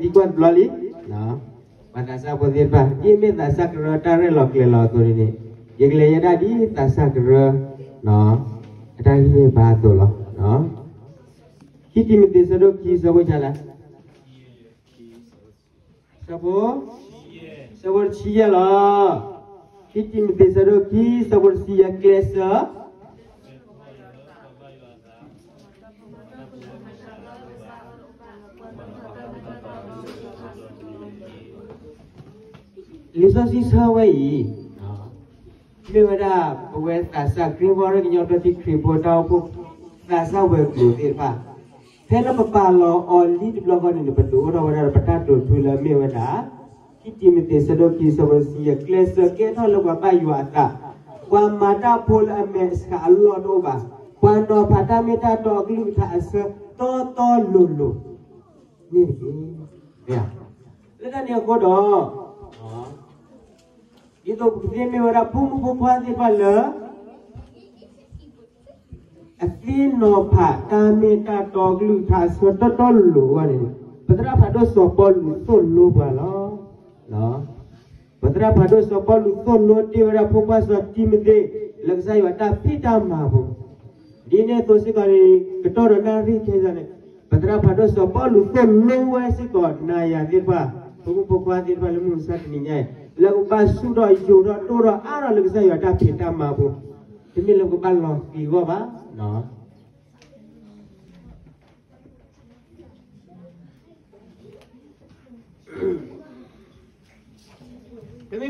ဒ်ကွၢ်တဘျီလံ, ပှၤသးစၢ်ဖိသ့ၣ်တဖၣ် ဒ်အမ့ၢ်သးစၢ်ကရၢတၢ်ရဲၣ်လီၤကျဲၤလီၤအသိးန့ၣ်န့ၣ်, ယကလဲၤယဲဒၣ်ဒ်သးစၢ်ကရၢ အတၢ်ဟ့ၣ်ဂံၢ်ဟ့ၣ်ဘါအသိးလီၤ. ခံတံၤမသ့း ဆၢဒိၣ်ခံ ဆၢဖိဆံးလဲၣ်, ဆၢဖိ, ဆၢဖိတဆံယဲၢ်လီၤ. ခံတံၤမသ့း ဆၢဒိၣ်ခံ ဆၢဖိတဆံယဲၢ် ကျဲးစၢး လံာ်စီဆှံဆၢဝဲအံၤ မ့ၢ်ဝဲဒၣ် ပဝဲသးစၢ်ခရံာ်ဖိ ကညီဒီတံၢ်ခရံာ်ဖိတၢ်အိၣ်ဖှိၣ် သးစၢ်ဝဲၤကျိၤသ့ၣ်တဖၣ်, ဖဲလၢပပာ်လီၤအီၤလံတဘျီဃီန့ၣ်န့ၣ် ပဒုးအိၣ်ထီၣ်ဝဲဒၣ်ဒီးပတၢ်တိာ်ထူလၢအမ့ၢ်ဝဲဒၣ် ခံတံၤမသ့း ဆၢဒိၣ်ခံ ဆၢဖိတဆံယဲၢ် ကျဲးစၢးကဲထီၣ်လၢပှၤဘၣ်ယွၤအသး, ပှၤမၤတၢ်ဖိလၢအမဲာ်ဆှးအလီၢ်တအိၣ်ဘၣ်, ပှၤနီၤဖးတၢ်မ့ၢ်တၢ်တီအကလုၢ်ကထါအဆၢတီတီလိၤလိၤန့ၣ်တက့ၢ်. လၢတၢ်န့ၣ်အဃိဒီး ဒ်သိးပကသ့မ့ၢ်ဝဲဒၣ်ဖိမုၣ်ဖိခွါသ့ၣ်တဖၣ်လၢ အသ့နီၤဖးတၢ်မ့ၢ်တၢ်တီကလုၢ်ကထါအဆၢတီတီလိၤလိၤအဂီၢ်န့ၣ်, ပသရၣ်ဖးဒိၣ်စီၤပီလူးသိၣ်လိပှၤလီၤ. ပသရၣ်ဖးဒိၣ်စီၤပီလူးသိၣ်လိတ့ၢ်ဝဲဒၣ်ဖိခွါစီၤတံၤမသ့း လၢကစၢ်ယွၤတၢ်ဖံးတၢ်မၤအပူၤ, ဒ်န့ၣ်အသိးစ့ၢ်ကီးန့ၣ် ကတီၢ်ဒီးနၣ်ရံၣ်ခဲအံၤန့ၣ် ပသရၣ်ဖးဒိၣ်စီၤပီလူးသိၣ်လိဝဲစ့ၢ်ကီး နၤယၤသ့ၣ်တဖၣ် ဖိမုၣ်ဖိခွါသ့ၣ်တဖၣ်လၢမုၢ်မဆါတနံၤညါအံၤ လၢကဘၣ်ဆူၣ်ထီၣ်ယိာ်ထီၣ်ဒိၣ်ထီၣ်အါထီၣ်လၢကစၢ်ယွၤတၢ်ဖံးတၢ်မၤအပူၤ, တမ့ၢ်လၢပကဘၣ်လီၤဃံးအဂီၢ်ဘၣ်. ပမ့ၢ်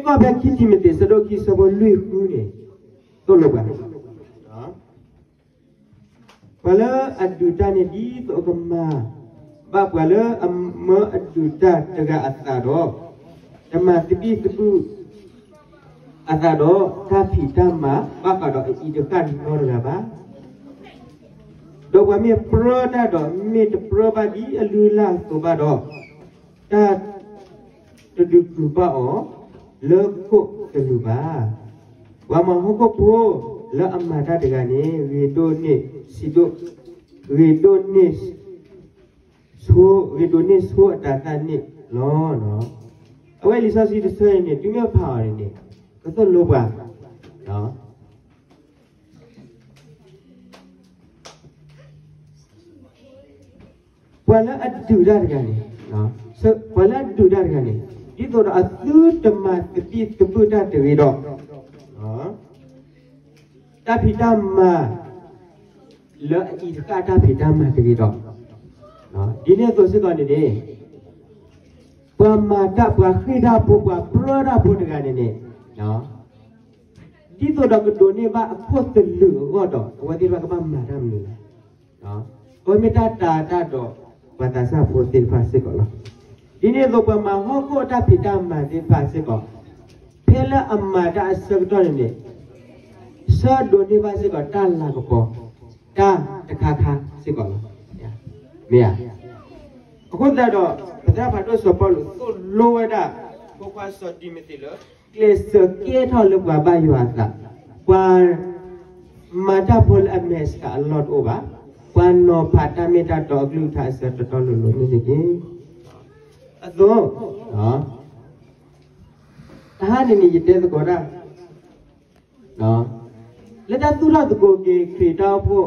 ကွၢ်ဖဲခံတံၤမသ့း ဆၢဒိၣ်ခံ ဆၢဖိလွံၢ်ဃုန့ၣ် သိၣ်လိပှၤ ပှၤလၢအဒုးတၢ်န့ၣ် ဒ်သိးအကမၤဘၣ်ပှၤလၢအ မၢအဒုးတၢ်တဂၤအသးဒီး တမၤသဘံၣ်သဘုၣ်အသးဒီး တၢ်ဖံးတၢ်မၤဘၣ်ဃးဒီးအအံၤတဃၣ်နီတဂၤဘၣ်. ဒီးပှၤမ့ၢ်ပြၢတၢ်ဒီး မ့ၢ်တပြၢဘၣ်ဒ်အလုၢ်အလၢ်အသိးဘၣ်ဒီး တၢ် တဒုးကုၢ်ဘၣ်အီၤလၢခိၣ်ကလူးဘၣ်. ပှၤမၤဟီၣ်ခိၣ်ဖိလၢအမၤတၢ်တဂၤန့ၣ် ဂ့ၤဒိးန့ၢ်ဆံးဒိၣ်, ဂ့ၤဒိးန့ၢ် ဆိ, ဂ့ၤဒိးန့ၢ်ဆိအတၤသၣ်န့ၣ်လီၤ. အဝဲလံာ်စီဆှံတဆၢအံၤန့ၣ် တုၤမ့ၢ်ဖးအီၤန့ၣ်န့ၣ် ကသိၣ်လိပှၤ ပှၤလၢအဒုးတၢ်တဂၤန့ၣ်, ပှၤလၢအဒုးတၢ်တဂၤန့ၣ် ဒ်သိးဒီးအသုတမၤသဘံၣ်သဘုၣ်တၢ်တဂ့ၤဒီး တၢ်ဖံးတၢ်မၤ လၢအအံၤတဃၣ်တၢ်ဖံးတၢ်မၤတဂ့ၤဒီး, ဒ်န့ၣ်အသိးစ့ၢ်ကီးန့ၣ်န့ၣ် ပှၤမၤတၢ် ပှၤဃ့ၢ်တၢ်ဖိ ပှၤပြၢတၢ်ဖိတဂၤန့ၣ်န့ၣ် ဒ်သိးဒီးကဒိးန့ၢ်ဘၣ်အခိၣ်သလုးအဂီၢ်ဒီး အဝဲသ့ၣ်တဖၣ်ကဘၣ်မၤတၢ်မနုၤလဲၣ်. အဝဲမ့ၢ်တၢ်တာ်တၢ်ဒီးပှၤသးစၢ်ဖိသ့ၣ်တဖၣ်စ့ၢ်ကီးလီၤ. ဒ်န့ၣ်အသိးပှၤမၤဟီၣ်ခိၣ်အတၢ်ဖံးတၢ်မၤသ့ၣ်တဖၣ်စ့ၢ်ကီး ဖဲလၢအမၤတၢ်အဆၢကတီၢ်န့ၣ်န့ၣ် ဆၢဒိးန့ၢ်ဘၣ်စ့ၢ်ကီးတၢ်လၤကပီၤ တၢ်တခါခါစ့ၢ်ကီးလီၤ. မ့ၢ်ဧါ. အဃိသတးဒီး ပသရၣ်ဖးဒိၣ်စီၤပီလူးသိၣ်လိဝဲဒၣ် ဖိခွါစီၤတံၤမသ့းလၢ ကျဲးစၢးကဲထီၣ်လၢပှၤဘၣ်ယွၤအသး, ပှၤ မၤတၢ်ဖိလၢအမဲာ်ဆှးအလီၢ်တအိၣ်ဘၣ်, ပှၤနီၤဖးတၢ်မ့ၢ်တၢ်တီအကလုၢ်ကထါအဆၢတီတီလိၤလိၤန့ၣ်တက့ၢ်. အသိး တဟါန့ၣ်န့ၣ် ယတဲသကိးတၢ် လၢတၢ်သူၣ်ထီၣ်သကိးက့ၤခရံာ်တၢ်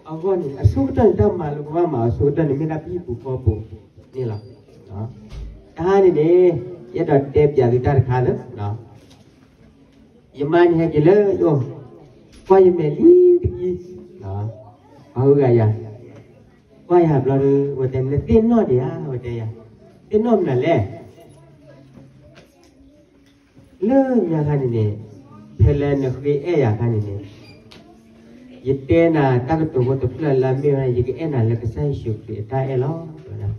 အိၣ်ဖှိၣ်အဂီၢ်န့ၣ် အဆိကတၢၢ်န့ၣ် တၢ်မၤလၢပဘၣ်မၤအဆိကတၢၢ်န့ၣ် မ့ၢ်ဒၣ်ပဟံၣ်ပူၤဃီပူၤန့ၣ်လီၤ. တဟါန့ၣ်န့ၣ် ယအဲၣ်ဒိးတဲပျးသုတၢ်တခါလၢ ယမါန့ၣ်ဟဲက့ၤလၢယအိၣ်, ကွၢ်ယမဲာ်လံတကံၢ်, အဂၤယၤ, ကွၢ်ယၤဘျီဒီး ဝဲတဲ နသ့ၣ်နီၣ်ဒံးဧါ ဝဲတဲယၤ, သ့ၣ်နီၣ်မနုၤလဲၣ်. လၢညါခါန့ၣ်န့ၣ် ဖဲလၢနဃ့အဲၣ်ယၤခါန့ၣ်န့ၣ် ယတဲနၤတၢ်ကတိၤဖိတဖျၢၣ်လၢအမ့ၢ်ဝဲ ယကအဲၣ်နၤလၢကစၢ်ယ့ၣ်ၡူးခရံာ်အတၢ်အဲၣ်လီၤ.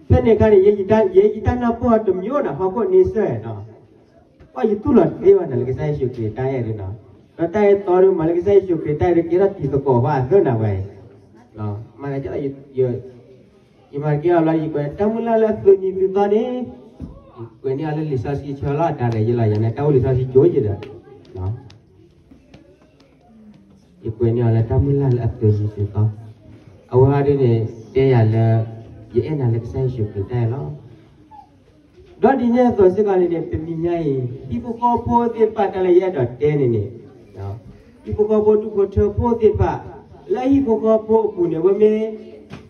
ဖဲန့ၣ်အခါန့ၣ် ယဲယတၢ်နၢ်ပၢၢ်တမံၤနီၤ ဟီၣ်ခိၣ်န့ဆၢၣ်နီၤ, ကွၢ်ယတူၢ်လိာ်တသ့ဘၣ်နီၤ လၢကစၢ်ယ့ၣ်ၡူးခရံာ်အတၢ်အဲၣ်ဒ်နီၤ, ဒီးတၢ်အဲၣ်တီဒ်မးလၢကစၢ်ယ့ၣ်ၡူးခရံာ်တၢ်အဲၣ်ဒ်ကဲထီၣ်တံၤသကိးဃီအသၢနၤဝဲအံၤ, မၤကဲ ယမၤတက့ၢ်အီၤလီၤ ယကွဲးတၢ်မုၢ်လၢ်လၢအသုးနံၤသုးသီန့ၣ်, ယကွဲးန့ၢ်အီၤလၢလံာ်စီဆှံဆၢလီၤ တၢ်အိၣ်လံာ်စီဆှံကၠိယဲဒီး, ယကွဲးန့ၢ်အီၤလၢတၢ်မုၢ်လၢ်လၢအသုးနံၤသုးသီ, အဝဲဒၣ်န့ၣ် တဲယၤလၢ ယအဲၣ်နၤလၢကစၢ်ယ့ၣ်ၡူးခရံာ်တၢ်အဲၣ်လီၤ. ဒီးဒ်န့ၣ်အသိးစ့ၢ်ကီးန့ၣ်န့ၣ် တနံၤညါအံၤ ဟံၣ်ဖိဃီဖိသ့ၣ်တဖၣ်တၢ်လၢယအဲၣ်ဒိးတဲန့ၣ်န့ၣ်, ဟံၣ်ဖိဃီဖိဒူၣ်ဖိထၢဖိသ့ၣ်တဖၣ် လၢဟံၣ်ဖိဃီဖိအပူၤန့ၣ် အဝဲမ့ၢ်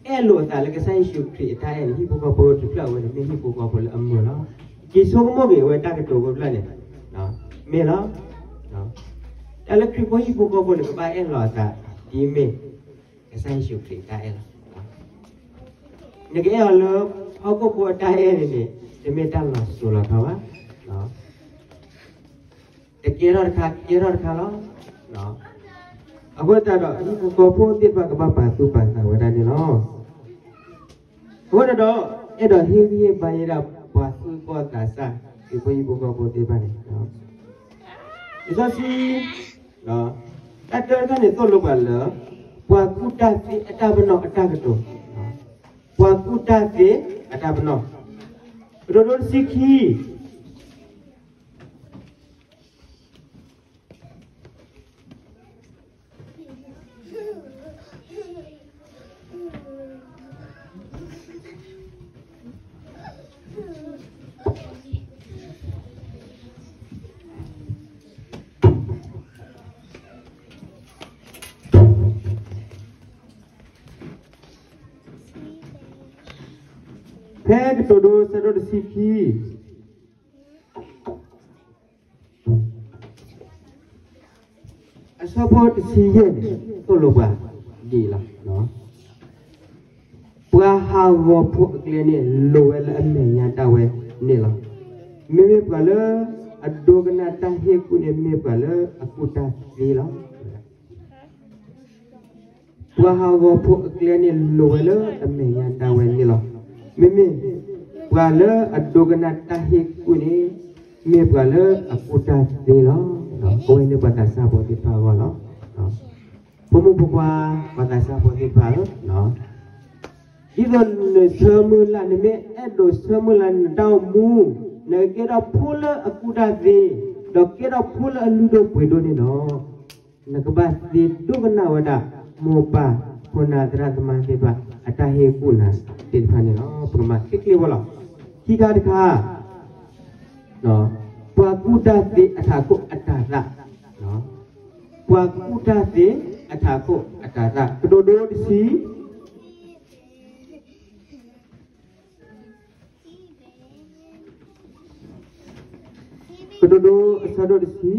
အဲၣ်လိာ်အသးလၢကစၢ်ယ့ၣ်ၡူးခရံာ်အတၢ်အဲၣ်န့ၣ် ဟံၣ်ဖိဃီဖိတဖျၢၣ်အဝဲန့ၣ် မ့ၢ်ဟံၣ်ဖိဃီဖိလၢအမုာ်လီၤ. က့ၤဆိကမိၣ်က့ၤအဝဲတၢ်ကတိၤဖိတဖျၢၣ်န့ၣ်, မ့ၢ်လီၤ. တၢ်လၢခရံာ်ဖိဟံၣ်ဖိဃီဖိန့ၣ် ကဘၣ်အဲၣ်လိာ်အသး ဒ်မ့ၢ် ကစၢ်ယ့ၣ်ၡူးခရံာ်တၢ်အဲၣ်လီၤ. နကအဲၣ်အီၤလၢ ဟီၣ်ခိၣ်ဖိအတၢ်အဲၣ်န့ၣ်န့ၣ် တမ့ၢ်တၢ်လီၤစိၤလီၤထီဘၣ်. တကဲထီၣ်တခါ ကဲထီၣ်တခါလီၤ. အဃိသတးဒီး ဟံၣ်ဖိဃီဖိသ့ၣ်တဖၣ်ကဘၣ်ပာ်သူၣ်ပာ်သးဝဲဒၣ်န့ၣ်လီၤ. အဃိသတးဒီး အဲၣ်ဒိးဟ့ၣ်ဂံၢ်ဟ့ၣ်ဘါယဲဒၣ်ပှၤသူၣ်ဘီၣ်သးစၢ် ခရံာ်ဖိဟံၣ်ဖိဃီဖိသ့ၣ်တဖၣ်န့ၣ်, လံာ်စီဆှံ တၢ်တၢတခါန့ၣ်သိၣ်လိပှၤလၢ ပှၤကူၣ်တၢ်သ့အတၢ်ပနီၣ်အတၢ်ကတိၤ, ပှၤကူၣ်တၢ်သ့အတၢ်ပနီၣ်, ကတိၤဒိတဆံခံ ဖဲကတိၤဒိ ဆၢဒိၣ်တဆံခံ အဆၢဖိတဆံယဲၢ်န့ၣ် သိၣ်လိပှၤဒ်အံၤလီၤ. ပှၤဟးဂီၤဖိအကျဲန့ၣ် လိၤဝဲလၢအမဲာ်ညါဒၣ်ဝဲန့ၣ်လီၤ. မ့မ့ၢ်ပှၤလၢအဒိကနၣ်တၢ်ဟ့ၣ်ကူၣ်န့ၣ် မ့ၢ်ပှၤလၢအကူၣ်တၢ်သ့လီၤ. ပှၤဟးဂီၤဖိအကျဲန့ၣ် လိၤဝဲလၢအမဲာ်ညါဒၣ်ဝဲန့ၣ်လီၤ. မ့မ့ၢ်ပှၤလၢအဒိကနၣ်တၢ်ဟ့ၣ်ကူၣ်န့ၣ် မ့ၢ်ပှၤလၢအကူၣ်တၢ်သ့လီၤ. အဝဲန့ၣ်ပှၤသးစၢ်ဖိသ့ၣ်တဖၣ်အဂီၢ်လီၤ. ဖိမုၣ်ဖိခွါ ပှၤသးစၢ်ဖိသ့ၣ်တဖၣ်ဧၢ, ဒ်သိးနဆၢမုၢ်လၢ် နမ့ၢ်အဲၣ်ဒိးဆၢမုၢ်လၢ်နတၢ်အိၣ်မူ နကကဲထီၣ်ဖိလၢအကူၣ်တၢ်သ့, ဒီးကဲထီၣ်ဖိလၢအလုၢ်ဒိၣ်ပှ့ၤဒိၣ်န့ၣ်ဒီး နကဘၣ်သ့ဒိကနၣ်ဝဲဒၣ် မိၢ်ပၢ် ဖိနၤသရၣ်သမါသ့ၣ်တဖၣ် အတၢ်ဟ့ၣ်ကူၣ်နၤသ့ၣ်တဖၣ်န့ၣ်လီၤ. ပကမၤချ့ချ့ဝဲလီၤ. ခံခါတခါ ပှၤကူၣ်တၢ်သ့အထးခိၣ်အတၤသၣ်, ပှၤကူၣ်တၢ်သ့အထးခိၣ်အတၤသၣ် ကတိၤဒိတဆံ ကတိၤဒိ အဆၢဒိၣ်တဆံ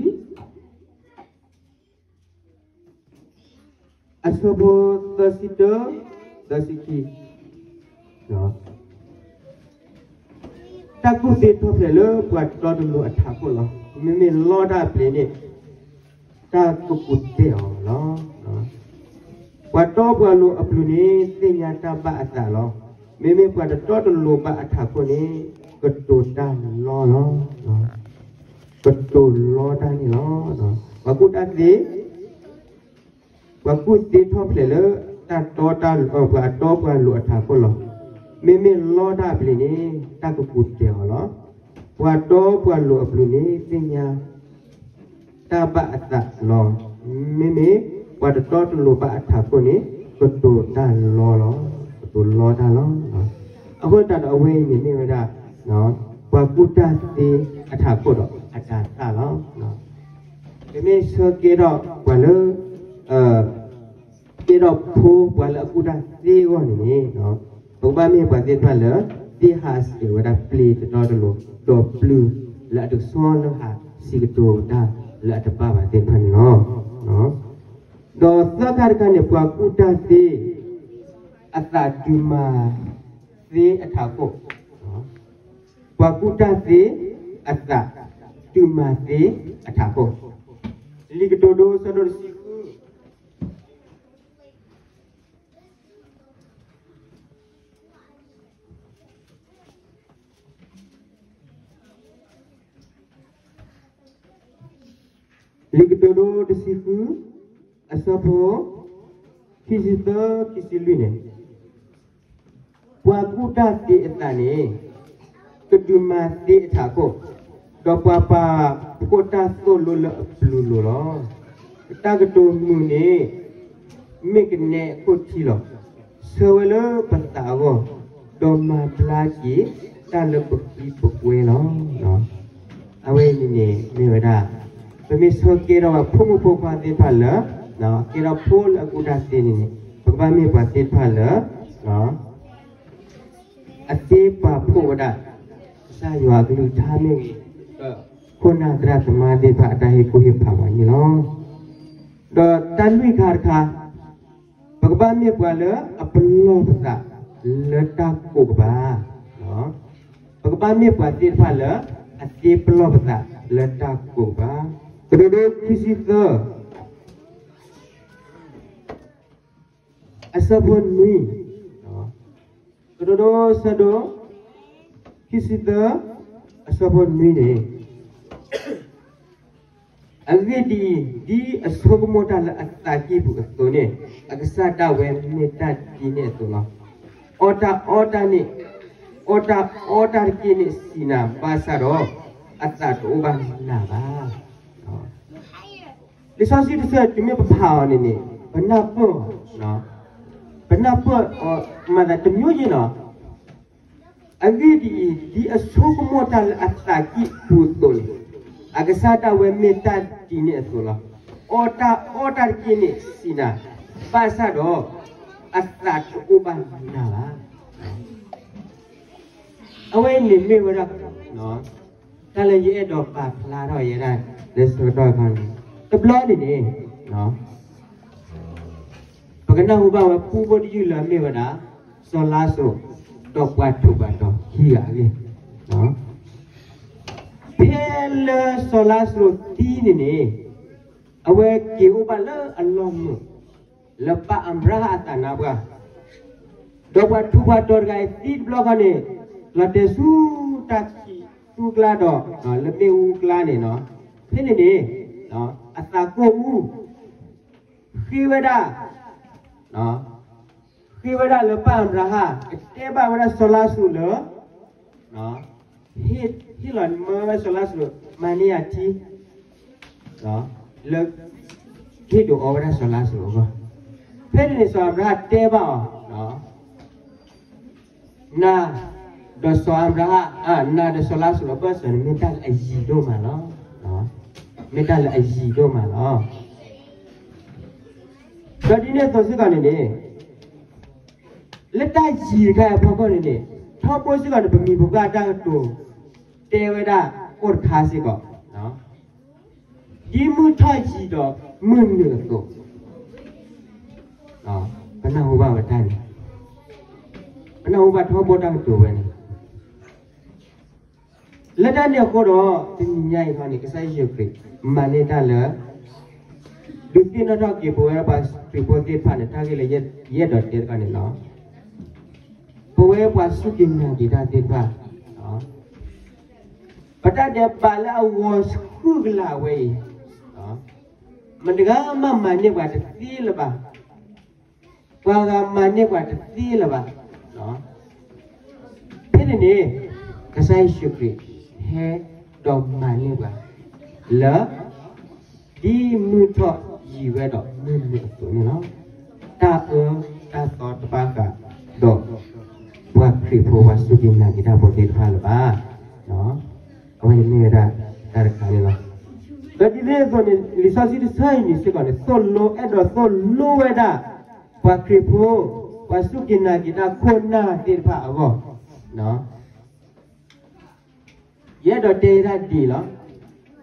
အဆၢဖိသၢဆံတၢ သၢဆံခံ တၢ်ကူၣ်သ့ထီၣ်ဖျဲးလၢပှၤတီတလိၤအထးခိၣ်လီၤ. မ့မ့ၢ်လီတၢ်အပျ့ၤန့ၣ် တၢ်ကကူၣ်တဲာ်အီၤလီၤ. ပှၤတီပှၤလိၤအပျုၤန့ၣ် သ့ၣ်ညါတၢ်ဘၣ်အသးလီၤ. မ့မ့ၢ်ပှၤတတီတလိၤဘၣ်အထးခိၣ်န့ၣ် ကတိၤတၢ်လီလီၤ. ကတိၤလီတၢ်န့ၣ်လီၤ. ပှၤကူၣ်တၢ်သ့ ပှၤကူၣ်သ့ထီၣ်ဖျဲးလၢ တၢ်တီတၢ် ပှၤတီပှၤလိၤအထးခိၣ်လီၤ. မ့မ့ၢ်လီတၢ်အပျ့ၤန့ၣ် တၢ်ကကူၣ်တဲာ်အီၤလီၤ. ပှၤတီပှၤလိၤအပျုၤန့ၣ် သ့ၣ်ညါ တၢ်ဘၣ်အသးလီၤ. မ့မ့ၢ်ပှၤတတီတလိၤဘၣ်အထးခိၣ်န့ၣ် ကတိၤတၢ်လီလီၤ. ကတိၤလီတၢ်လီၤ. အဃိသတးဒီးအဝဲအံၤန့ၣ်မ့ၢ်ဝဲဒၣ် ပှၤကူၣ်တၢ်သ့အထးခိၣ်ဒီးအတၤသၣ်လီၤ. ပမ့ၢ်ဆၢကဲထီၣ်ပှၤလၢ ကဲထီၣ်ဖိပှၤလၢအကူၣ်တၢ်သ့အဂီၢ်န့ၣ်န့ၣ် ပကဘၣ်မ့ၢ်ပှၤသ့ၣ်တဖၣ်လၢ သ့ဟးဆှဲးဝဲဒၣ်ပျ့ၤတတီတလိၤ ဒီးပျုၤလၢအတကဆှီလၢဟးစံးကတိၤတၢ်လၢအတဘၣ်ဘၣ်သ့ၣ်တဖၣ်န့ၣ်လီၤ. ဒီးသၢခါတခါန့ၣ် ပှၤကူၣ်တၢ်သ့ အသးဒုးမၤသ့အထးခိၣ်, ပှၤကူၣ်တၢ်သ့ အသးဒုးမၤသ့အထးခိၣ်, လံာ်ကတိၤဒိ ဆၢဒိၣ်တဆံဃု လံာ်ကတိၤဒိ တဆံဃု အဆၢဖိ ခံဆံသၢ ခံဆံလွံၢ်န့ၣ်, ပှၤကူၣ်တၢ်သ့အသးန့ၣ် ကဒုးမၤသ့အထးခိၣ်, ဒီးပှၤပာ်ဖှိၣ်တၢ်သိၣ်လိလၢအပျုၤလိၤလီၤ. တၢ်ကတိၤမုာ်န့ၣ် မ့ၢ်ကနဲအခိၣ်ထံလီၤ. ဆၢဝဲလၢပသးအဂီၢ် ဒီးမၤဘျါက့ၤတၢ်လၢပကံပကွဲလီၤ. အဝဲအံၤန့ၣ်န့ၣ် မ့ၢ်ဝဲဒၣ် ပမ့ၢ်ဆၢကဲထီၣ်ဝဲဖိမုၣ်ဖိခွါသ့ၣ်တဖၣ်လၢ ကဲထီၣ်ဖိလၢအကူၣ်တၢ်သ့န့ၣ်န့ၣ် ပကဘၣ်မ့ၢ်ပှၤသ့ၣ်တဖၣ်လၢ အသ့ပာ်ဖှိၣ်ဝဲဒၣ် ကစၢ်ယွၤအကလုၢ်ကထါမ့ၢ်ဂ့ၤ, ဒီးခိၣ်နၢ်သရၣ်သမါသ့ၣ်တဖၣ်အတၢ်ဟ့ၣ်ကူၣ်ဟ့ၣ်ဖးပှၤန့ၣ်လီၤ. ဒီးတၢ်လွံၢ်ခါတခါ, ပကဘၣ်မ့ၢ်ပှၤလၢအပလီၢ်ပသးလၢတၢ်ကိၢ်ကပၤ, ပကဘၣ်မ့ၢ်ပှၤသ့ၣ်တဖၣ်လၢ အသ့ပလီၢ်ပသးလၢတၢ်ကိၢ်ကပၤ, ကဒိၣ်ဒိၣ်ခံဆံသၢ အဆၢဖိနွံ, ကဒိၣ်ဒိၣ်ဆၢဒိၣ် ခံဆံသၢ အဆၢဖိနွံန့ၣ်, အဂ့ၢ်ဒ်အံၤ, ဒ်အဆိကမိၣ်တၢ်လၢအသးကံၢ်ပူၤအသိးန့ၣ်, အကစၢ်ဒၣ်ဝဲမ့ၢ်တၢ်ဒ်န့ၣ်အသိးလီၤ. အီၣ်တၢ်အီတၢ်န့ၣ်, အီၣ်တၢ်အီတၢ်တက့ၢ်န့ၣ်စံးနၤ, ဘၣ်ဆၣ်ဒီး အသးတအိၣ်ဘၣ်နၤဘၣ်. လံာ်စီဆှံတဆၢ တုၤမ့ၢ်ပဖးအီၤန့ၣ်န့ၣ် ပနၢ်ပၢၢ်အီၤ, ပနၢ်ပၢၢ်အီၤ မၤသးတမျိုးယ့ၢ်နီၤ. အဂ့ၢ်ဒ်အံၤ, ဒ်အဆိကမိၣ်တၢ်လၢအသးကံၢ်ပူၤအသိးန့ၣ်, အကစၢ်ဒၣ်ဝဲမ့ၢ်တၢ်ဒ်န့ၣ်အသိးလီၤ. အီၣ်တၢ်အီတၢ်တက့ၢ်န့ၣ်စံးနၤ, ဘၣ်ဆၣ်ဒီး အသးတအိၣ်ဘၣ်နၤဘၣ်. အဝဲအံၤန့ၣ်မ့ၢ်ဝဲဒၣ် တၢ်လၢယအဲၣ်ဒိးပာ်ဖျါထီၣ်ယဲဒၣ် လၢဆၢကတီၢ်အခါန့ၣ်, တဘျီန့ၣ်န့ၣ် ပကနၢ်ဟူဘၣ်ဝဲပူဖိတယုၢ်လၢအမ့ၢ်ဝဲဒၣ် စီၤလါစရူး ဒီးပှၤထူးပှၤတီၤခံဂၤအဂ့ၢ်, ဖဲလၢစီၤလါစရူးသံန့ၣ်န့ၣ်, အဝဲက့ၤအိၣ်ဘၣ်လၢအလီၢ်မုာ် လၢပၢ်အၤဘြၤဟၣ်အသးနါပှၢ်, ဒီးပှၤထူးပှၤတီၤတဂၤအံၤသံတဘျီဃီန့ၣ်, လီၤတဲာ်ဆူတၢ်ခံးသူကျါဒီး လၢမ့ၣ်အူကျါန့ၣ်, ဖဲန့ၣ်န့ၣ် အသးကိၢ်အူ, ဃ့ဝဲဒၣ် ဃ့ဝဲဒၣ်လၢပၢ်အၤဘြၤဟၣ် ကတဲဘၣ်ဝဲဒၣ်စီၤလါစရူးလၢ ဟ့ၣ်လီၤမၢဝဲစီၤလါစရူး မၤန့ၢ်ယၤထံ လၢ ဟ့ၣ်ဒုးအီဝဲဒၣ်စီၤလါစရူးအဂီၢ်, ဖဲန့ၣ်န့ၣ် စီၤအၤဘြၤဟၣ်တဲဘၣ်အီၤ, နၤ ဒီးစီၤအၤဘြၤဟၣ်, နၤဒီးစီၤလါစရူးအဘၢၣ်စၢၤန့ၣ် မ့ၢ်တၢ်လၢအယံၤဒိၣ်မးလီၤ. မ့ၢ်တၢ်လၢအယံၤဒိၣ်မးလီၤ. ဒီးဒ်န့ၣ်အသိးစ့ၢ်ကီးန့ၣ်န့ၣ် လၢတၢ်ယံၤတခါအံၤအဖီခိၣ်န့ၣ်န့ၣ်, ထီဘိစ့ၢ်ကီးန့ၣ် ပမံၤပပှၢ်တၢ်ကတိၤ တဲဝဲဒၣ်အိၣ်တခါစ့ၢ်ကီး, ဒ်မုၢ်ထီၣ်ယံၤဒီးမုၢ်နုာ်အသိး, ပနၢ်ဟူဘၣ်ဝဲတၢ်န့ၣ်, ပနၢ်ဟူဘၣ်ထီဘိတၢ်ကတိၤဝဲန့ၣ် လၢတၢ်န့ၣ်အဃိဒီး တနံၤညါအံၤခီန့ၣ် ကစၢ်ယ့ၣ်ၡူးခရံာ် မၤန့ၢ်တၢ်လၢ ဒုးသ့ၣ်နီၣ်ထီၣ်က့ၤပဝဲဒၣ်ပှၤခရံာ်ဖိသ့ၣ်တဖၣ်န့ၣ် တၢ်ဂ့ၢ်လၢယအဲၣ်ဒိးတဲတခါန့ၣ်လီၤ. ပဝဲပှၤစူၢ်က့ၤနာ်က့ၤတၢ်သ့ၣ်တဖၣ် ပတၢ်ဒဲးဘးလၢအဂီၤဃုကလးဝဲအံၤ, မတၤဂၤမးမၤန့ၢ်ပှၤတသ့လၢၤဘၣ်. ပှၤဂၤမၤန့ၢ်ပှၤတသ့လၢၤဘၣ်. ဖဲန့ၣ်န့ၣ် ကစၢ်ယ့ၣ်ၡူးခရံာ် ဟဲဒီးမၤန့ၢ်ပှၤ လၢ ဒ်မုၢ်ထီၣ်ယံၤဝဲဒီးမုၢ်နုာ်အသိးန့ၣ်လီၤ. တၢ်အၢတၢ်သီတဘၣ်ဃးဒီး ပှၤခရံာ်ဖိပှၤစူၢ်က့ၤနာ်က့ၤတၢ်ဖိသ့ၣ်တဖၣ်လၢၤဘၣ်. အဝဲန့ၣ်မ့ၢ်ဝဲဒၣ်တၢ်တခါန့ၣ်လီၤ. ဒီးဒ်န့ၣ်အသိးန့ၣ် လံာ်စီဆှံတဆၢအံၤန့ၣ်စ့ၢ်ကီးန့ၣ် သိၣ်လိအဲၣ်ဒိးသိၣ်လိဝဲဒၣ် ပှၤခရံာ်ဖိ ပှၤစူၢ်က့ၤနာ်က့ၤတၢ်ခိၣ်နၢ်သ့ၣ်တဖၣ်အဂီၢ် ယအဲၣ်ဒိးတဲဒၣ်ဒ်အံၤလီၤ.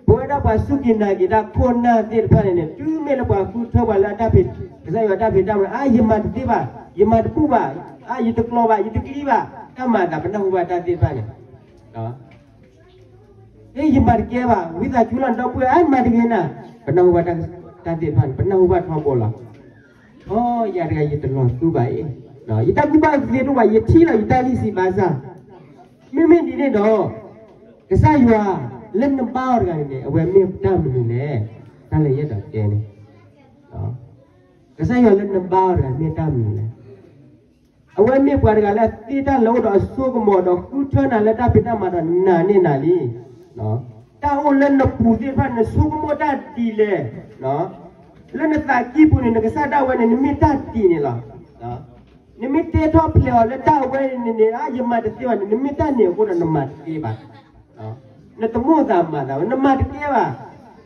ပဝဲဒၣ်ပှၤစူၢ်က့ၤနာ်က့ၤတၢ်ခိၣ်နၢ်သ့ၣ်တဖၣ်န့ၣ်န့ၣ် တုၤမ့ၢ်လၢပှၤဃုထၢပှၤလၢအတၢ်ဖံး ကစၢ်ယွၤတၢ်ဖံးတၢ်မၤ အါ ယမၤတသ့ဘၣ်, ယမၤတဘူၣ်ဘၣ်, အါ ယတကျီဘၣ်, ယတကျံဘၣ်, တၢ်မၤအသး ပနၢ်ဟူဘၣ်တၢ်သ့ၣ်တဖၣ်န့ၣ် ယမၤတကဲဘၣ်, ဝံသးစူၤလီၤ ဒီပုၢ်ဝဲၢ် အါ မၤတဂ့ၤနၤ, ပနၢ်ဟူဘၣ်တၢ်သ့ၣ်တဖၣ်န့ၣ် ပနၢ်ဟူဘၣ်ထီဘိလီၤ. အိ ယၤတဂၤ ယတလီၤသူဘၣ်အံၤ, ယတၢ်ကူၣ်ဘၣ်သ့တအိၣ်ဘၣ်, ယထံၣ်လီၤ ယတၢ်လံစံးဘၣ်ဆၣ်, မ့မ့ၢ်ဒ်န့ၣ်ဒီး ကစၢ်ယွၤလၢနဘါအီၤတဂၤန့ၣ်န့ၣ် အဝဲမ့ၢ်တၢ်မနုၤလဲၣ်. တၢ်လၢယအဲၣ်ဒိးတဲန့ၣ် ကစၢ်ယွၤလၢနဘါအီၤတဂၤ မ့ၢ်တၢ်မနုၤလဲၣ်. အဝဲမ့ၢ်ပှၤတဂၤလၢအသ့တၢ်လၢအအိၣ်ဒီးအစိကမီၤဒီးဃုထၢနၤလၢတၢ်ဖံးတၢ်မၤဒီးနာ်န့ၢ်နၤလံ. တၢ်အိၣ်လၢနပူၤသ့ၣ်တဖၣ် နဆိကမိၣ်တၢ်ဒ်လဲၣ်, လၢနသးကံၢ်ပူၤန့ၣ် နကစၢ်ဒၣ်ဝဲန့ၣ် နမ့ၢ်တၢ်ဒ်န့ၣ်လီၤ. နမ့ၢ်တဲထီၣ်ဖျဲးအီၤလၢတၢ်အဝဲန့ၣ်န့ၣ် ယမၤတသ့ဘၣ်န့ၣ် နမ့ၢ်တၢ်န့ၣ်အဃိဒီးနမၤတသ့ဘၣ်. နတမိၣ်သးမၤသးဘၣ်, နမၤတကဲဘၣ်.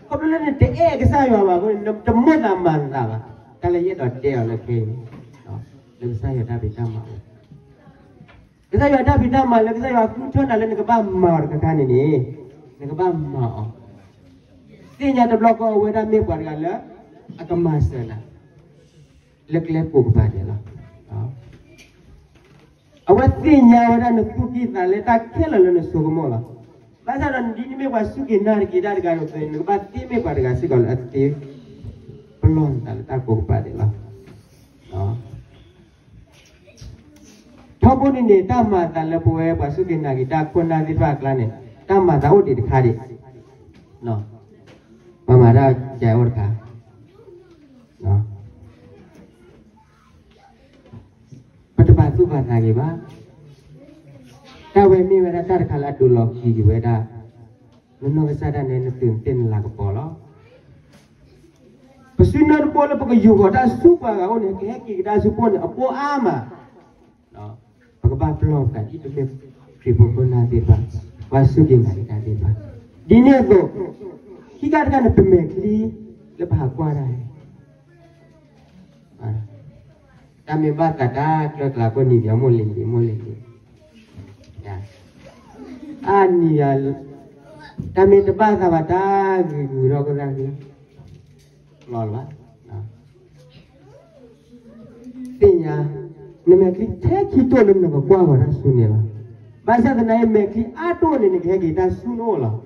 ခီဖျိလၢနတအဲၣ်ကစၢ်ယွၤဘၣ်အဃိန့ၣ် နတမိၣ်သးမၤသးဘၣ်. တၢ်လၢယအဲၣ်ဒိးတဲအီၤလၢခဲအံၤန့ၣ် လၢကစၢ်ယွၤတၢ်ဖံးတၢ်မၤအပူၤ, ကစၢ်ယွၤတၢ်ဖံးတၢ်မၤလၢကစၢ်ယွၤဃုထၢနၤလၢနကဘၣ်မၤအီၤတခါန့ၣ်န့ၣ် နကဘၣ်မၤအီၤ. သ့ၣ်ညါတဘျီဃီအဝဲဒၣ်မ့ၢ်ပှၤတဂၤလၢ အကမၤစၢၤနၤ လၢကျဲကိးကပၤဒဲးလီၤ. အဝဲသ့ၣ်ညါဝဲဒၣ်နသူၣ်ကံၢ်သးလဲတၢ်ခဲလၢာ်လၢနဆိကမိၣ်လီၤ. ဘၣ်ဆၣ်ဒီးဒ်နမ့ၢ်ပှၤစူၢ်က့ၤနာ်က့ၤတၢ်တဂၤအသိးန့ၣ် နကဘၣ်သ့မ့ၢ်ပှၤတဂၤစ့ၢ်ကီးလၢအသ့ပလီၢ်နသးလၢတၢ်ကိးကပၤဒဲးလီၤ. ထီဘိန့ၣ်န့ၣ် တၢ်မၤအသးလၢပဝဲပှၤစူၢ်က့ၤနာ်က့ၤတၢ်ခိၣ်နၢ်သ့ၣ်တဖၣ်အကျါန့ၣ် တၢ်မၤသးအိၣ်ဒံးတခါဒံး, ပှၤမၤတၢ်ကအိၣ်တခါ ပတဘၣ်သူၣ်ဘၣ်သးဂ့ၤဘၣ်. တၢ်ဝဲမ့ၢ်ဝဲဒၣ်တၢ်တခါလၢအဒိးလီၤက့ၤက့ၤဝဲဒၣ် နနီၢ်ကစၢ်ဒၣ်နဲနသုးသ့ၣ်နလၤကပီၤလီၤ. ပစုနၢတဘိလၢပကယူာ်ဂီၤတၢ်ဆူပှၤဂၤအအိၣ်န့ၣ် ကဟဲက့ၤကဒါဆူပအိၣ်န့ၣ် အဘိအါမး ပကဘၣ်ပလီၢ်ပသးဒ်ပမ့ၢ်ခရံာ်ဖိခိၣ်နၢ်သ့ၣ်တဖၣ် ပှၤစူၢ်က့ၤနာ်က့ၤတၢ်သ့ၣ်တဖၣ်. ဒ်န့ၣ်အသိး ခံခါတခါန့ၣ် ပမဲာ်ချံလၢပဟးကွၢ်တၢ်န့ၣ် တၢ်မ့ၢ်ဘၣ်သးတၢ်ကျၢကျါ ကိးနံၤပယီၤမိၢ်လံၤလံၤ မိၢ်လံၤလံၤ အါနံၤယၤ တၢ်မ့ၢ်တဘၣ်သးဘၣ် တၢ်ဂ့ၤဂ့ၤထီၣ်ကသၣ်ဂ့ၤ လီၤလၢၤဘၣ်. သ့ၣ်ညါ နမဲာ်ချံထဲခံတိၢ်လၢနကကွၢ်ဂီၤတၢ်ဆူန့ၣ်လီၤ. ဘၣ်ဆၣ်သနာ်က့ မဲာ်ချံအါတိၢ်န့ၣ် နကဟဲက့ၤတၢ်ဆူနအိၣ်လီၤ.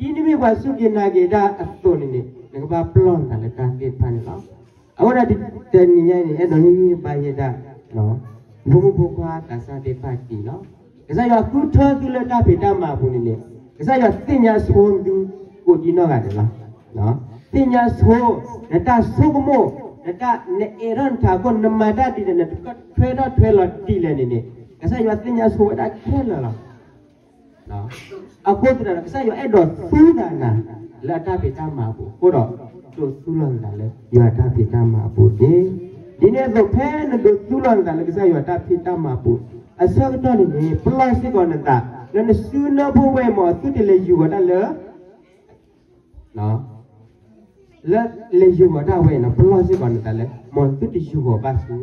ဒ်နမ့ၢ်ပှၤစူၢ်က့ၤနာ်က့ၤတၢ်အသိးန့ၣ်န့ၣ် နကဘၣ်ပလီၢ်နသးလၢတၢ်သ့ၣ်တဖၣ်န့ၣ်လီၤ. အဃိဒီးတနံၤညါအံၤန့ၣ် အဲၣ်ဒိးဟ့ၣ်ဂံၢ်ဟ့ၣ်ဘါယဲဒၣ် ဖိမုၣ်ဖိခွါသးစၢ်သ့ၣ်တဖၣ်တံၢ်လီၤ. ကစၢ်ယွၤဃုထၢသုလၢတၢ်ဖံးတၢ်မၤအပူၤန့ၣ်န့ၣ် ကစၢ်ယွၤသ့ၣ်ညါဆိသုကိးဒံနီၢ်ဂၤဒဲးလီၤ. သ့ၣ်ညါဆိ နတၢ်ဆိကမိၣ် နတၢ် နအဲၣ်ထီၣ်နထးခိၣ် နမၤတၢ်ဒ်လဲၣ် နတထွဲထီၣ်ထွဲလီၤဒ်လဲၣ်န့ၣ်န့ၣ် ကစၢ်ယွၤသ့ၣ်ညါဆိဝဲဒၣ်ခဲလၢာ်လီၤ. အဃိသတးဒီး ကစၢ်ယွၤအဲၣ်ဒိးသူသးနၤ လၢအတၢ်ဖံးတၢ်မၤအပူၤအဃိဒီး ဒိးသူလီၤနသးလၢယွၤအတၢ်ဖံးတၢ်မၤအပူၤတက့ၢ်. ဒ်န့ၣ်အသိး ဖဲနဒိးသူလီၤနသးလၢကစၢ်ယွၤအတၢ်ဖံးတၢ်မၤအပူၤ အဆၢကတီၢ်န့ၣ်န့ၣ် ပလီၢ်စ့ၢ်ကီးနသး လၢနစုနၢဖိဝဲ မ်သုတလဲၤယူာ်ဂီၤတၢ်လၢ လၢလဲၤယူာ်ဂီၤတၢ်ဝဲန့ၣ် ပလီၢ်စ့ၢ်ကီးနသးလၢ မ်သုတယူာ်ဂီၤဘၣ်ဆူ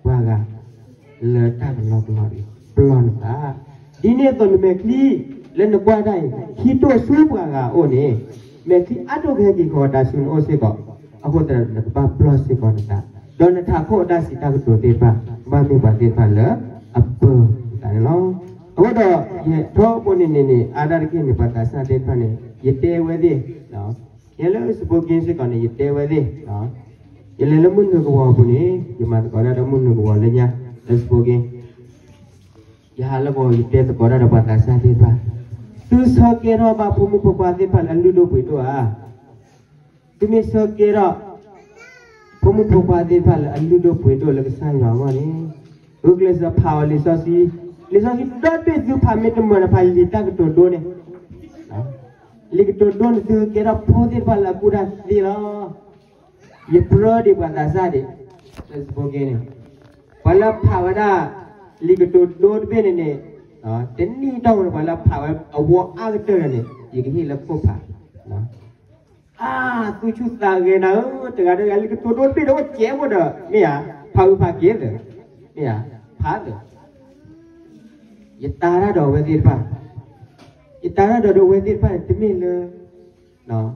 ပှၤဂၤ လၢတၢ်ကလီကလီတဂ့ၤ ပလီၢ်နသး. ဒ်န့ၣ်အသိး နမဲာ်ချံ လၢနကွၢ်တၢ်အံၤ ခံတိၢ်ဆူပှၤဂၤအအိၣ်န့ၣ် မဲာ်ချံအါတိၢ်ကဟဲက့ၤကီၤတၢ်ဆူနအိၣ်စ့ၢ်ကီး, အဃိသတးဒီး နကဘၣ်ပလီၢ်စ့ၢ်ကီးနသး, ဒီးနထးခိၣ်အတၢ်စံးတၢ်ကတိၤသ့ၣ်တဖၣ် ကဘၣ်မ့ၢ်ပှၤသ့ၣ်တဖၣ်လၢအပၢၤသးန့ၣ်လီၤ. အဃိဒီး ယထီဘိန့ၣ်န့ၣ်န့ၣ် အါဒၣ်တက့ၢ်န့ၣ် ပှၤသးစၢ်သ့ၣ်တဖၣ်န့ၣ် ယတဲဝဲသ့ၣ် ယလၢစပိးက့စ့ၢ်ကီးန့ၣ် ယတဲဝဲသ့ၣ်, ယလဲၤလၢမုၢ်နုာ်ကဝီၤအပူၤန့ၣ် ယမၤသကိးတၢ်ဒီးမုၢ်နုာ်ကဝီၤလၢညါ လၢစပိးက့, ယဟးလၢကဝီၤ ယတဲသကိးတၢ်ဒီးပှၤသးစၢ်သ့ၣ်တဖၣ်, သုဆၢကဲထီၣ်ဘၣ်ဖိမုၣ်ဖိခွါသ့ၣ်တဖၣ်လၢအလုၢ်ဒိၣ်ပှ့ၤဒိၣ်ဧါ. သုမ့ၢ်ဆၢကဲထီၣ် ဖိမုၣ်ဖိခွါသ့ၣ်တဖၣ်လၢအလုၢ်ဒိၣ်ပှ့ၤဒိၣ်လၢကစၢ်ယွၤအဂီၢ်န့ၣ်, ဂုာ်ကျဲးစၢးဖးအီၤလံာ်စီဆှံ, လံာ်စီဆှံဒီဘ့ၣ်သုဖးမ့ၢ်တမၢၢ်န့ၣ် ဖးလံာ်တၢ်ကတိၤဒိန့ၣ်, လံာ်ကတိၤဒိန့ၣ်သုကဲထီၣ်ဖိသ့ၣ်တဖၣ်လၢအကူၣ်တၢ်သ့လီၤ. ယပြၢဒံးပှၤသးစၢ်ဒံး, လၢစပိးက့န့ၣ်, ပှၤလၢဖးဝဲဒၣ် လံာ်ကတိၤဒိတဘ့ၣ်န့ၣ်န့ၣ်, တနံၣ်တီၢ်ပူၤန့ၣ် ပှၤလၢဖးဝဲအဝီအါကတၢၢ်န့ၣ် ယကဟ့ၣ်လၢခိၣ်ဖး အါ, သူၣ်ဆူၣ်သးဂဲၤနၤဧၢ, တဂၤတဂၤ လံာ်ကတိၤဒိတဘ့ၣ်ဒီးအိၣ်ကဲးဖိဒီး မ့ၢ်ဧါ, ဖးအုးဖးက့ၤသၢ, မ့ၢ်ဧါ, ဖးသၢ, ယတၤတၢ်ဒီးအဝဲသ့ၣ်တဖၣ်, ယတၤတၢ်ဒီးအဝဲသ့ၣ်တဖၣ်န့ၣ် တမ့ၢ်လၢ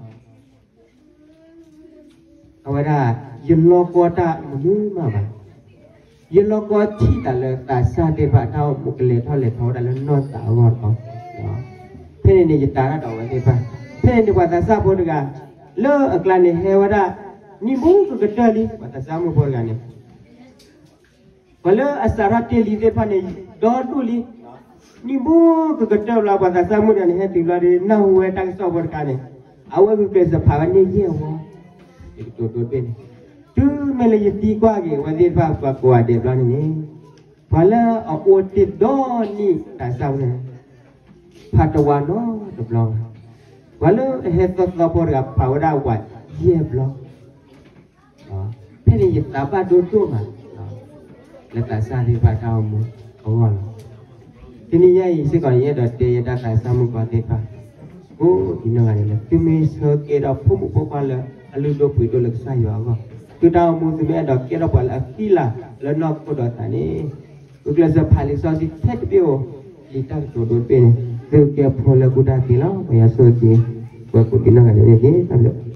အဝဲဒၣ် ယလီၤကီတၢ်မနုၤမးဘၣ်. ယလီၤကီထံၣ်တၢ်လၢသးစၢ်သ့ၣ်တဖၣ် တၢ်အိၣ်မူကလဲၤထီၣ်လဲၤထီဝဲဒၣ်လၢနီၢ်သးအဂီၢ်တခီ, ဖဲန့ၣ်န့ၣ် ယတၤတၢ်ဒီးအဝဲသ့ၣ်တဖၣ်, ဖဲန့ၣ်န့ၣ် ပှၤသးစၢ်ဖိတဂၤ လၢအကျါန့ၣ်ဟဲဝဲဒၣ် နံၣ်မူကကတၢၢ်လံ, ပှၤသးစၢ်မုၣ်ဖိတဂၤန့ၣ် ပှၤလၢအစးထီၣ်တ့ၢ်လံသ့ၣ်တဖၣ်န့ၣ် ဒီဒူၣ်လံ, နံၣ်မူကကတၢၢ်ဘျီ ပှၤသးစၢ်မုၣ်တဂၤန့ၣ် ဟဲတုၤဘျီဒီး နၢ်ဟူဝဲတၢ်ကစီၣ်ဖိတခါန့ၣ်, အဝဲဂုာ်ကျဲးစၢးဖးဝဲန့ၢ်ယဲၢ်ဝီ, ယကတိၤဒိတဘ့ၣ်န့ၣ်, တုၤမ့ၢ်လၢယသံကွၢ်က့ၤ အဝဲသ့ၣ်တဖၣ်ပှၤကိးဂၤဒဲးဘျီန့ၣ်န့ၣ်, ပှၤလၢအအိၣ်တ့ၢ်ဒီနံၣ်တၢ်စၢ်န့ၣ် ဖးတဝၤနီတဘျီဘၣ်, ပှၤလၢအဟဲသီသီဖိတဂၤ ဖးဝဲဒၣ်ဝၤယဲၢ်ဘျီ ဖဲန့ၣ်ယသးဘၣ်ဒိဒိၣ်မး, လၢသးစၢ်သ့ၣ်တဖၣ်တၢ်အိၣ်မူအဂီၢ်လီၤ. တနံၤညါအံၤစ့ၢ်ကီး ယအဲၣ်ဒိးတဲယတၢ်သးစၢ်မုၣ်ကီၢ်သ့ၣ်တဖၣ် ကိးဒံးနီၢ်ဂၤဒဲးလၢ သုမ့ၢ်ဆၢကဲထီၣ်ဖိမုၣ်ဖိခွါလၢအလုၢ်ဒိၣ်ပှ့ၤဒိၣ်လၢကစၢ်ယွၤအဂီၢ်, သုတၢ်အိၣ်မူသုမ့ၢ်အဲၣ်ဒိးကဲထီၣ်ပှၤလၢအဃံလၤလၢနီၢ်ခိဒီးသးန့ၣ်, ဂုာ်ကျဲးစၢးဖးလံာ်စီဆှံထဲတဘ့ၣ်ဧိၤ, လံာ်တၢ်ကတိၤဒိတဘ့ၣ်န့ၣ် သုကဲဖိလၢကူၣ်တၢ်သ့လီၤ. ပှၤယွၤဆိၣ်ဂ့ၤက့ၤ ပှၤကိးဒံးနီၢ်ဂၤဒဲးန့ၣ်တက့ၢ်. တၢ်ဘျုး